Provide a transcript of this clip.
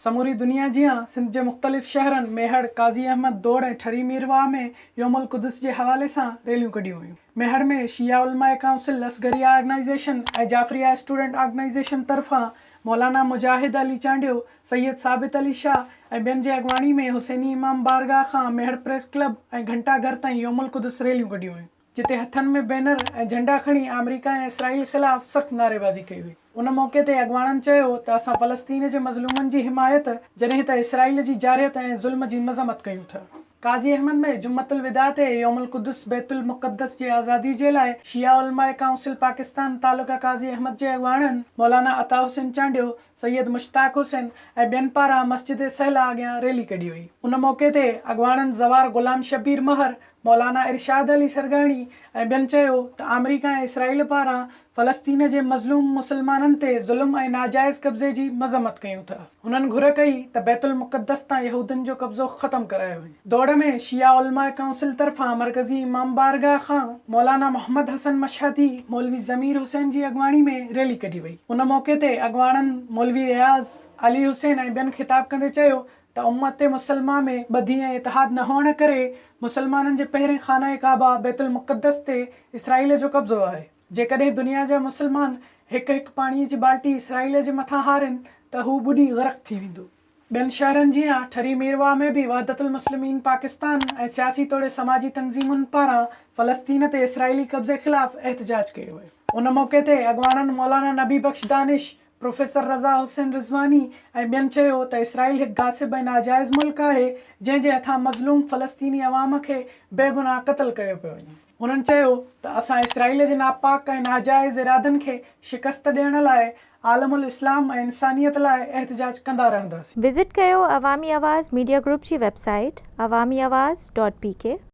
سموري دنيا جيان سنڌ جي مختلف شهرن ميهڙ، قاضي احمد، دوڙ ۽ ٺري ميرواهه ۾ يوم القدس جي حوالي سان ريليون ڪڍيون ويون. ميهڙ ۾ شيعه علماء council, Asgharia organisation ۽ Jafaria student organisation طرفان مولانا مجاهد علي چانڊيو، سيد ثابت علي شاهه ۽ ٻين جي اڳواڻي ۾ حسيني امام بارگاهه کان ميهڙ پريس ڪلب ۽ گهنٽا گهر تائين يوم القدس ريليون ڪڍيون ويون. جتي هٿن ۾ بينر ۽ جهنڊا کڻي آمريڪا ۽ اسرائيل خلاف سخت نعريبازي ڪئي وئي. ان موقعي تي اڳواڻن چيو ته اسان فلسطين جي مظلومن جي حمايت جڏهن ته اسرائيل جي جارحيت ۽ ظلم جي مذمت ڪيون ٿا. قاضي احمد ۾ جمعة الوداع تي يوم القدس بيت المقدس جي آزادي جي لاء شيعه علماء ڪائونسل پاڪستان تعلقه قاضي احمد جي اڳواڻن مولانا عطا حسين چانڊيو، سيد مشتاق حسين ۽ ٻين پاران مسجد سهلا اڳيان ريلي ڪڍي وئي. ان موقعي تي اڳواڻن زوار غلام شبير مهر، مولانا ارشاد علي سرگاڻي ۽ ٻين چيو ته آمريڪا ۽ اسرائيل پاران فلسطين جي مظلوم مسلمانن تي ظلم ۽ ناجائز قبضي جي مذمت ڪيون ٿا. هنن گهر ڪئي ته بيت المقدس تان يهودين جو قبضو ختم ڪرايو وڃي. دوڙ ۾ شيعه علماء ڪائونسل طرفان مرڪزي امام بارگاهه کان مولانا محمد حسن مشهدي، مولوي ضمير حسين جي اڳواڻي ۾ ريلي ڪڍي وئي. ان موقعي تي اڳواڻن مولوي رياض، علي حسين ۽ ٻين خطاب ڪندي چيو ته امت مسلمه ۾ ٻڌي ۽ اتحاد نه هئڻ ڪري مسلمانن جي پهرين خانه ڪعبه بيت المقدس تي اسرائيل جو قبضو آهي. جيڪڏهن دنيا جا مسلمان هڪ هڪ پاڻي جي بالٽي اسرائيل جي مٿان هارين ته هو ٻڏي غرق ٿي ويندو. ٻين شهرن جيان ٺري ميرواهه ۾ به وحدت المسلمين پاڪستان ۽ سياسي توڙي سماجي تنظيمن پاران فلسطين تي اسرائيلي قبضي خلاف احتجاج ڪيو ويو. ان موقعي تي اڳواڻن مولانا نبي بخش دانش، پروفيسر رضا حسين رضواني ۽ ٻين چيو ته اسرائيل هڪ غاصب ۽ ناجائز ملڪ آهي جنهن جي هٿان مظلوم فلسطيني عوام کي بيگناهه قتل ڪيو پيو وڃي. هنن چيو ته اسان اسرائيل جي ناپاڪ ۽ ناجائز ارادن کي شڪست ڏيڻ لاء عالم الاسلام ۽ انسانيت لاء احتجاج ڪندا رهنداسين. وزٽ ڪيو عوامي آواز ميڊيا گروپ جي website Awami Awaz dot P K.